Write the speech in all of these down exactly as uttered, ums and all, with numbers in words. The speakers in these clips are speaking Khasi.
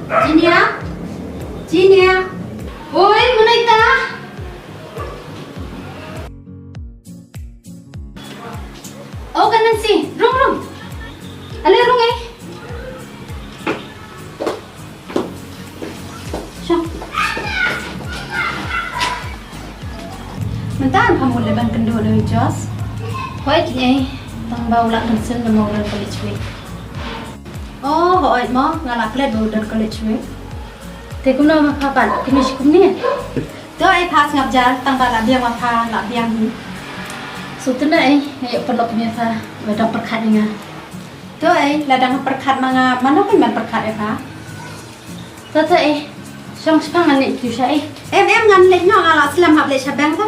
Jinia? Jinia? Oi, mynta? Oh, ka Nancy, rung, rung. Ale rung eh. Sha. Mynta pha mut leh ban kynduh na u Josh? Hooid eh, tang ba u la cancel na u don college week. Oh, hooid mo, nga la klet ba u don college week. Te kumno ma pha pat, kumne shi kumne? To eh pha sngap jar, tang ba la biang ma pha la biang hi. Sngewtynnat eh, nga ïoh paralok kumne pha, ba dang pyrkhat ïa nga. To eh, la dang pyrkhat ma nga, mano phin ban pyrkhat eh pha? To to eh, shong shipang ngan leit kiew sha eh. Em em ngan leit noh, nga la slem hap leit sha bank to.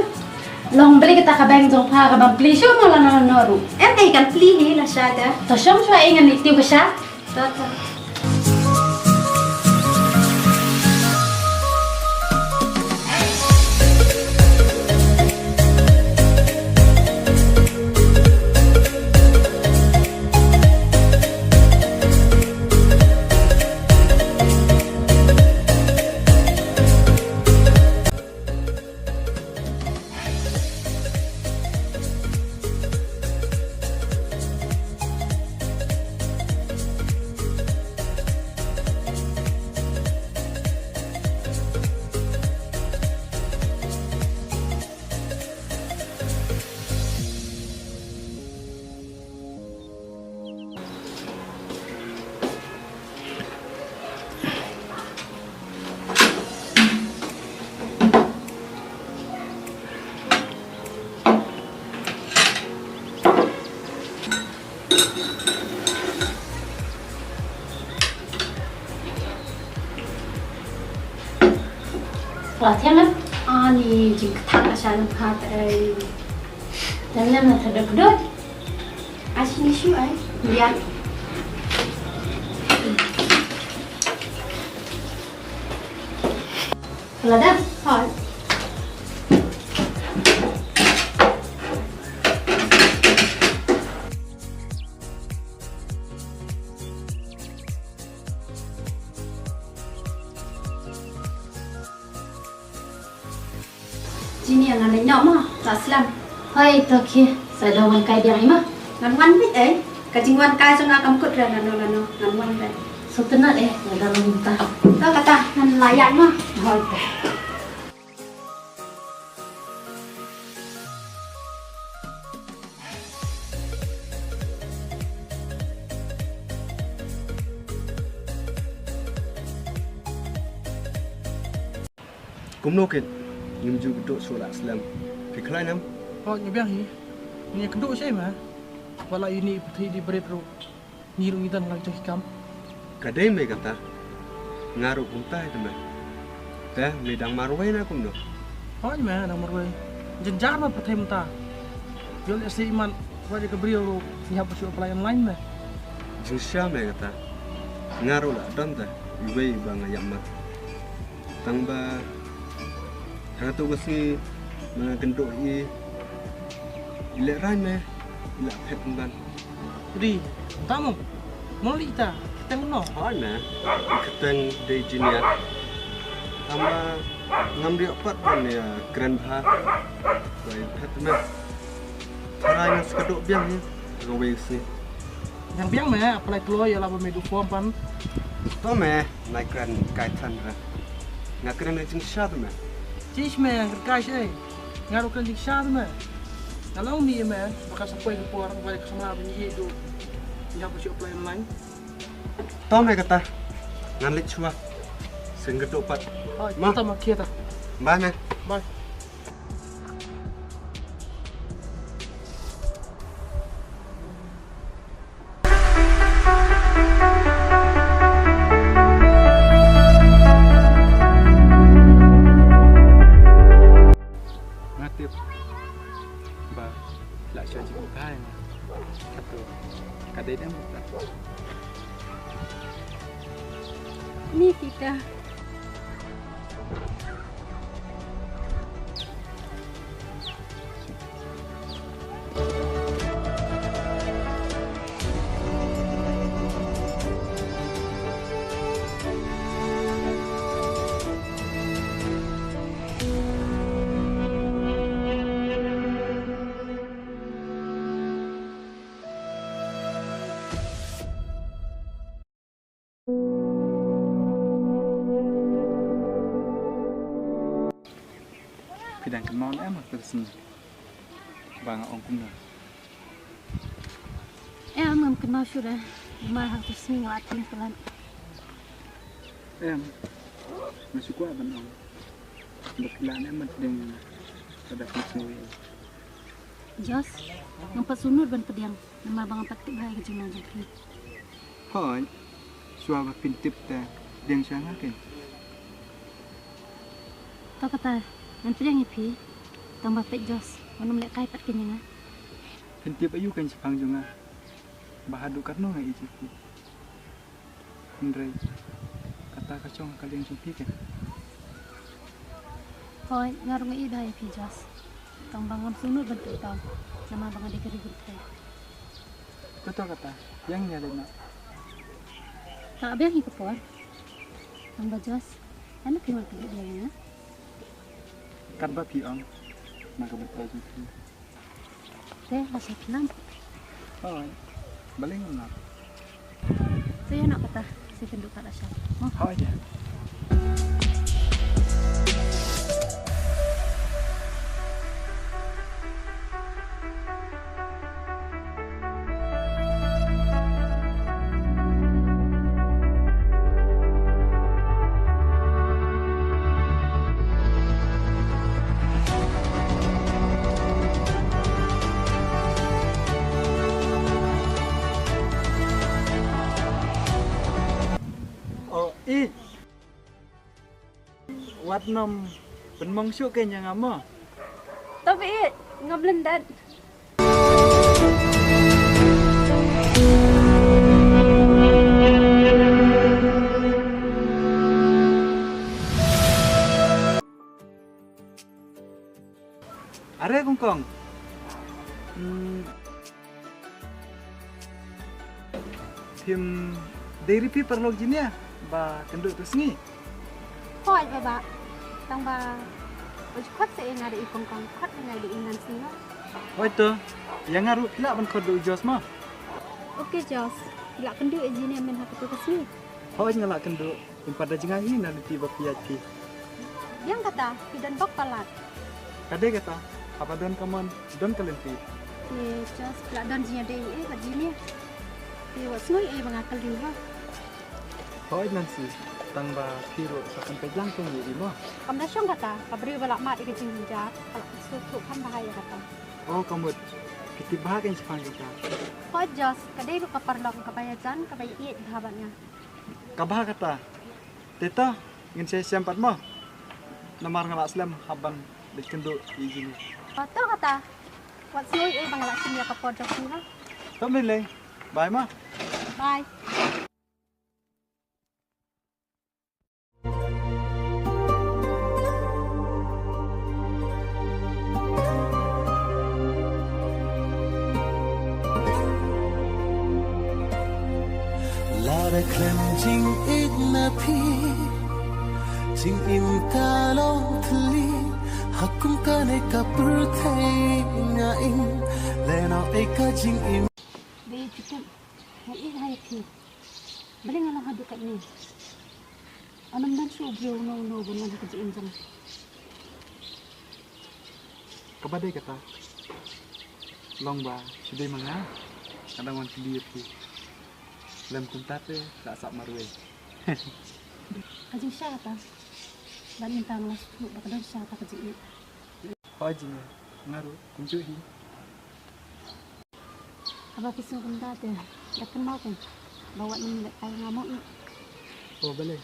Long balei kata ka bank jong pha ka bam plie shuh mo lano lano ruh? Em eh kan plie hi lashai te. To shong shuwa eh ngan leit kiew ka sha. To to. Lah thiang lah. Ani jingkthang asha nang khat ai. Dan lem na thadok dot. Ashi ni shu ai. Biar. Lada. Hoi. Jini ngan leit noh ma, la slem. Hoi, to khie, sa da wan kai biang i ma. Ngan wan beit eh, ka jingwan kai jong nga kam kut re lano lano, ngan wan beit. Sngewtynnat eh, nga da long mynta. To kata, ngan la ïaid ma. Hoi. Kumno kit, ngim ju kduh shuh la slem. Phi khlaiñ em? Oh, nga biang hi. Nga kduh shuh ma. Wat la ïa ine i pyrthei dei bret ruh. Ngi ruh ngi don la ki jong ki kam. Ka dei me kata. Nga ruh kumta hi te me. Te me dang marwei ne kumno? Hooid me, dang marwei. Jynjar ma pyrthei mynta. Ïoh lehse imat wat ïa ka briew ruh ngi hap ban shu apply online me. Jingshisha me kata. Nga ruh la don te iwei ba nga ïap mat. Tang ba ha kato ka sngi ma nga kynduh ïa i, i lehraiñ me, i la phet pynban. Ri, tang mo? Mo li ta, kyrteng no? Hooid me, kyrteng dei Jinia. Tang ba ngam ïoh pat ban ïa kren bha. Ba i phet me. Tharai nga sa kduh biang hi ha kawei ka sngi. Biang biang me, apply kloi ïa la ba me duh form pan. To me, nai kren kai than ra. Nga kren jingshisha to me. Chish me, kren kai shi. Nga ruh kren jingshisha to me. Nga long ni me, ba ka sa poi ka por, ba ka samla ba ngi duh. Ngi hap ban shu apply online. To me kata. Ngan leit shuwa. Sngewthuh pat. Oh, ma. Kata ma khie ta. Bye me. Bye. Nga tip ba la sha jingkai nga. Kato ka dei dem ta. Ni kita. Phi dang kynmaw ne em ha kata ka sngi ba nga ong kumno? Em, ngam kynmaw shuh re. Namar ha kata ka sngi nga la thiang palat. Em, nga shu kwah ban ong ba phi lah ne em ban pdiang ïa nga lada phi sngew ïa nga. Josh, ngam pat sngewnud ban pdiang namar ba ngam pat tip bha ïa ka jinglong jong phi. Hooid, shuwa ba phin tip te pdiang sha nga keiñ. To kata, ngan pdiang ïa phi. Tang ba peit Josh, wat nym lehkai pat keiñ ïa nga. Phin tip aïu keiñ shaphang jong nga ba haduh katno nga ïeit ïa phi. Hynrei kata ka shong ha ka liang jong phi keiñ. Hooid, nga ruh nga ïeit bha ïa phi Josh. Tang ba ngam sngewnud ban pynpaw namar ba nga dei ka ri kynthei. To to kata, ïa ngin ïa leit noh. Tang biang hi ka por. Tang ba Josh, ano phi wan pynduh biang ïa nga? Katba phi ong, na ka bynta jong phi. Te, nga sa pynlap. Hooid, balei ngam lap? To ïa noh kata, sa pynduh kat la shai. Hooid ïa. O i. Wat nym pynmong shuh keiñ ïa nga mo. To ba i, ngam lyndet. Are kong kong. Hmm. Phim dei ri phi paralok jinia ba kynduh tu sngi. Hooid baba. Tang ba u khot sa ïa nga da i kong kong, khot ïa nga da i Nancy ma. Hooid to. Ïa nga ruh phi lah ban khot da u Josh ma. Okay Josh. Phi lah kynduh ïa jinia mynta ha katu ka sngi? Hooid nga lah kynduh. Ym pat da jngai hi na lynti ba phi ïaid ki. Biang kata, phi don bok palat. Ka dei kata, haba don ka mon, don ka lynti. Te Josh, phi la don jingïadei ei bad jinia? Te wat sngew ei ba nga kylli ha. Hooid Nancy, tang ba phi ruh sa pynpeit lang kum ïa i mo. Kam da shong kata, ka briew ba la mad ïa ka jingjynjar ka la sngewthuh kham bha ïa kata. O ka mut, phi tip bha keiñ shaphang jong ka. Hooid Josh, ka dei ruh ka paralok kaba ïajan kaba ïaieit bha bad nga. Ka bha kata. Te to, ngin sa ïashem pat mo. Namar nga la slem hap ban leit kynduh ïa i Juni. O to kata. Wat sngew ei ba nga la shim ïa ka por jong phi ha. To mlei lei. Bye mo. Bye. Lada khlem jingïeit na phi, jingim ka long thylli, ha kum kane ka pyrthei nga im, lehnoh ei ka jingim. Dei jingkyrmen, nga ïeit ha ïa phi. Balei nga long haduh katne? Ngam don shuh u briew uno uno ban wan ha ka jingim jong nga. Kaba dei kata, long ba shu dei ma nga ka dang wan kylli ïa phi. Lem kumta te la sah marwei. Ka jingshisha kata. Bad mynta nga la sngewthuh ba ka don shisha kata ka jingïeit. Hooid Juni, nga ruh kumjuh hi. Haba phi sngew kumta te, da kynmaw keiñ ba wat nym lehkai ïa nga mo i. O balei,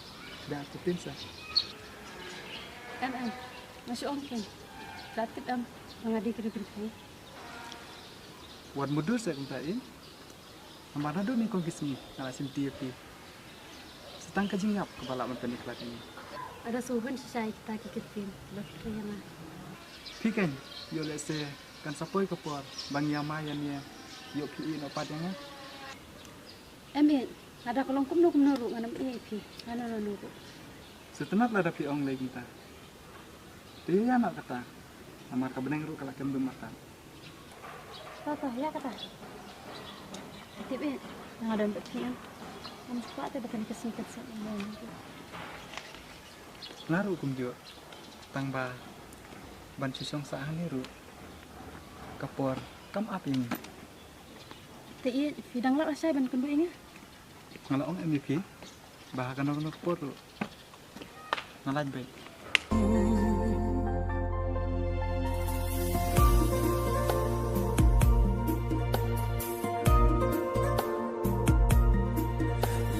da artatien sa. Em em, nga shu ong keiñ. Da tip em ba nga dei ka ri kynthei. Wat mutdur sa kumta i. Namar naduh nyngkong ki sngi nga la shim ti ïa phi. Sa tang ka jingïap kaba lah ban pynïakhlad ïa ngi. Lada sngewhun shisha ïa kita ki kyntien ba phi kren ïa nga. Phi keiñ, ïoh lehse kan sa poi ka por ba ngi ïamai ïa ngi, ïoh phi ïehnoh pat ïa nga. Em ïeit, lada ka long kumno kumno ruh ngan ym ïeh ïa phi hano hano ruh. Sngewtynnat lada phi ong lei kumta. Te ïa ïa noh kata. Namar ka bneng ruh ka la kem dum artat. To to ïa kata. Tip ïeit, nga don bad phi em. Ngam kwah te ba kane ka sngi kan sa ym long. Nga ruh kumjuh. Tang ba Ban shu shong sah hangne ruh ka por kam ap ïa ngi. Te i phi dang lah lashai ban kynduh ïa ngi? Nga la ong em ïa phi ba ha kano kano ka por ruh nga lait beit.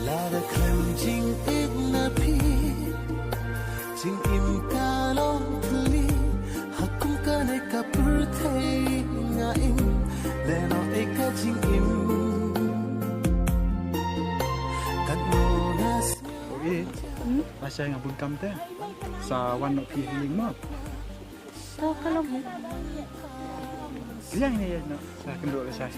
Lada khlem jingim na phi, jingim ka long thli, ha kum kane ka pyrthei nga im, lehnoh ei ka jingim. Katno nga sngewbha. Oi, lashai nga bun kam te. Sa wan noh phi ha ïing mo. To ka long hi. Ïa ngi ïa noh. Sa kynduh lashai.